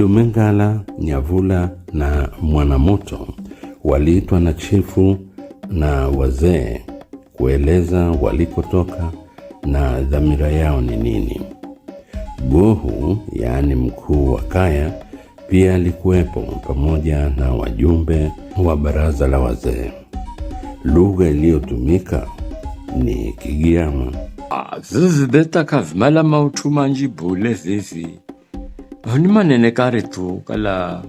Kilumengala, Nyavula na Mwanamoto waliitwa na chifu na wazee kueleza walikotoka na dhamira yao ni nini. Gohu, yaani mkuu wa kaya, pia alikuwepo pamoja na wajumbe wa baraza la wazee. Lugha iliyotumika ni Kigiama. Vivi betaka vimala mauthu manji bule vivi honi manene kare tu kala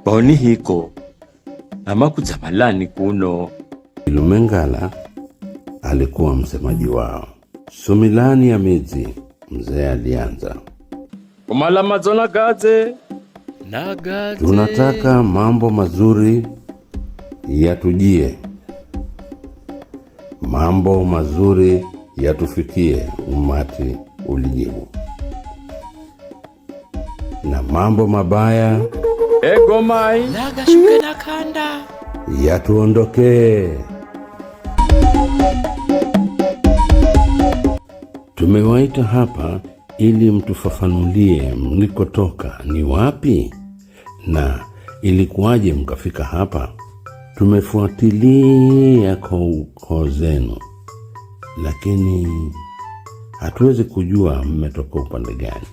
baoni hiko amakudzamalani kuno. Kilumengala alikuwa msemaji wao. Sumilani ya midzi, mzee alianza. Kumala madzona gadze Nagadze. Tunataka mambo mazuri yatujie, mambo mazuri yatufikie, umati ulijibu, na mambo mabaya egomai Nagashuke na kanda. yatuondokee. Tumewaita hapa ili mtufafanulie mlikotoka ni wapi na ilikuwaje mkafika hapa. Tumefuatilia kwa ukoo zenu, lakini hatuwezi kujua mmetoka upande gani.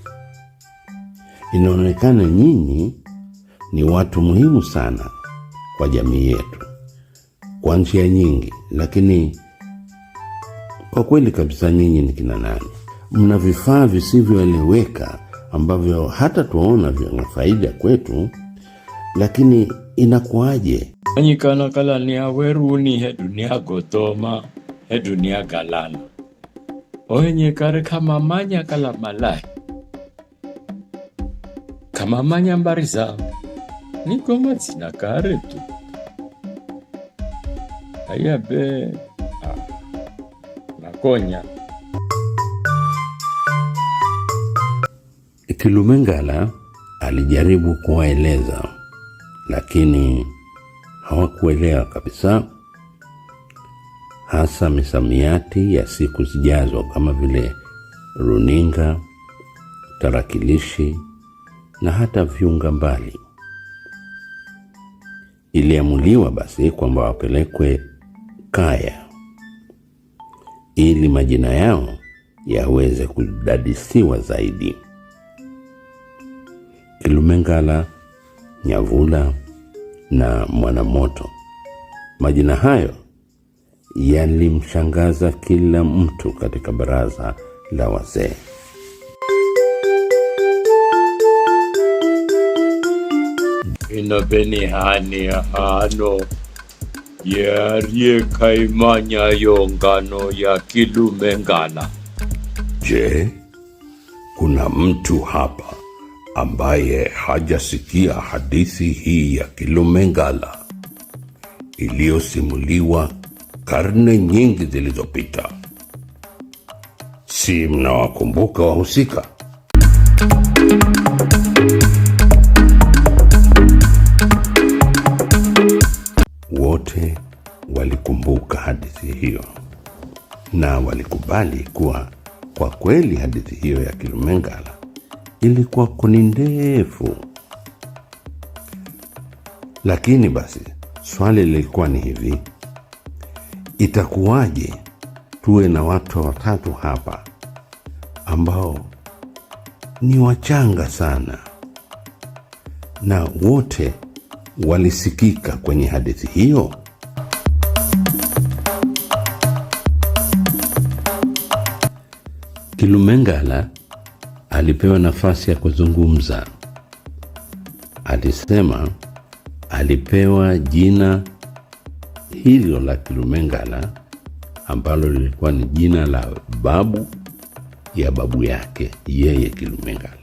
Inaonekana nyinyi ni watu muhimu sana kwa jamii yetu kwa njia nyingi, lakini kwa kweli kabisa nyinyi ni kina nani? Mna vifaa visivyoeleweka ambavyo hata tuwaona vina faida kwetu, lakini inakuwaje? Anyikana kala ni aweruni hedu ni agotoma hedu ni agalana oenye kare kamamanya kala malai kamamanya mbari zao nigoma dzina kare tu ayabe nakonya. Kilumengala alijaribu kuwaeleza, lakini hawakuelewa kabisa, hasa misamiati ya siku zijazo kama vile runinga, tarakilishi na hata viunga mbali. Iliamuliwa basi kwamba wapelekwe kaya ili majina yao yaweze kudadisiwa zaidi. Kilumengala, Nyavula na Mwanamoto. Majina hayo yalimshangaza kila mtu katika baraza la wazee. Ino beni hani hano yerie kaimanya yongano ya Kilumengala. Je, kuna mtu hapa ambaye hajasikia hadithi hii ya Kilumengala iliyosimuliwa karne nyingi zilizopita? Si mnawakumbuka wahusika? Wote walikumbuka hadithi hiyo na walikubali kuwa kwa kweli hadithi hiyo ya Kilumengala ilikuwa kuni ndefu. Lakini basi swali lilikuwa ni hivi, itakuwaje tuwe na watu watatu hapa ambao ni wachanga sana na wote walisikika kwenye hadithi hiyo? Kilumengala alipewa nafasi ya kuzungumza. Alisema alipewa jina hilo la Kilumengala ambalo lilikuwa ni jina la babu ya babu yake yeye Kilumengala,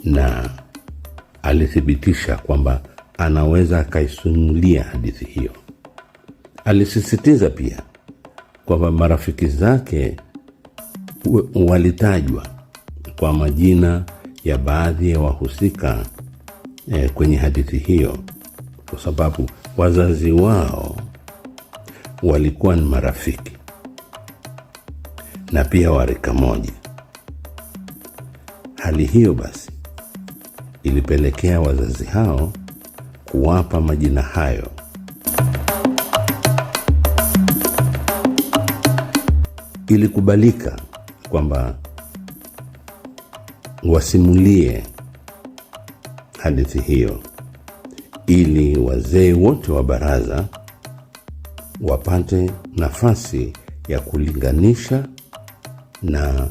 na alithibitisha kwamba anaweza akaisimulia hadithi hiyo. Alisisitiza pia kwamba marafiki zake walitajwa kwa majina ya baadhi ya wahusika kwenye hadithi hiyo, kwa sababu wazazi wao walikuwa ni marafiki na pia wa rika moja. Halafu Hali hiyo basi ilipelekea wazazi hao kuwapa majina hayo. Ilikubalika kwamba wasimulie hadithi hiyo ili wazee wote wa baraza wapate nafasi ya kulinganisha na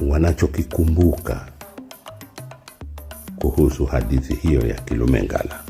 wanachokikumbuka kuhusu hadithi hiyo ya Kilumengala.